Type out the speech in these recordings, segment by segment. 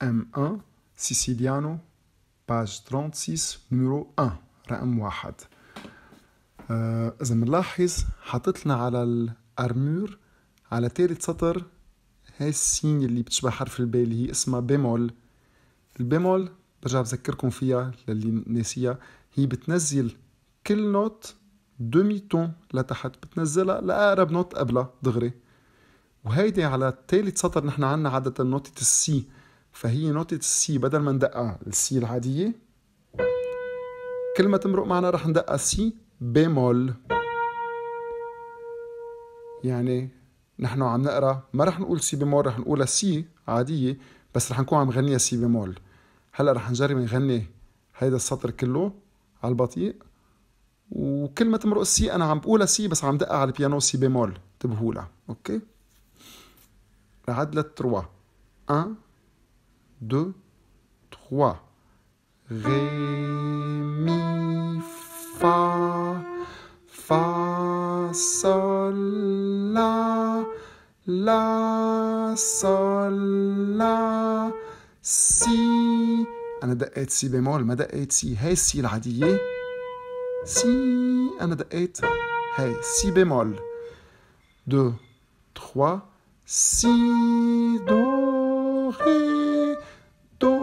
M1 Siciliano، page 36، numéro 1، رقم 1. إذا بنلاحظ حاطط لنا على ال armure على ثالث سطر هاي ال signe اللي بتشبه حرف ال B اللي هي اسمها bémol. ال bémol برجع بذكركم فيها للي ناسيها، هي بتنزل كل note demi-ton لتحت، بتنزلها لأقرب note قبلها دغري. وهيدي على ثالث سطر نحن عنا عادة نوتة ال si، فهي نوتة ال si بدل ما ندقها ال si العادية كل ما تمرق معنا رح ندقها si bémol. يعني نحن عم نقرا ما رح نقول si bémol، رح نقولها si عادية بس رح نكون عم غنيها si bémol. هلا رح نجرب نغني هيدا السطر كله على البطيء، وكل ما تمرق ال si انا عم بقولها si بس عم دقها على البيانو si bémol، انتبهوا لها. okay، رح عد لل trois، 1 2 3. ré mi fa، fa sol la، la sol la si. انا دقيت si bémol ما دقيت si، هاي ال si العادية si، انا دقيت هاي si bémol. 2 3 si do ré do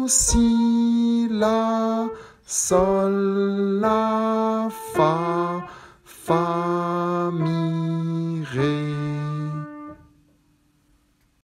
si la sol la fa.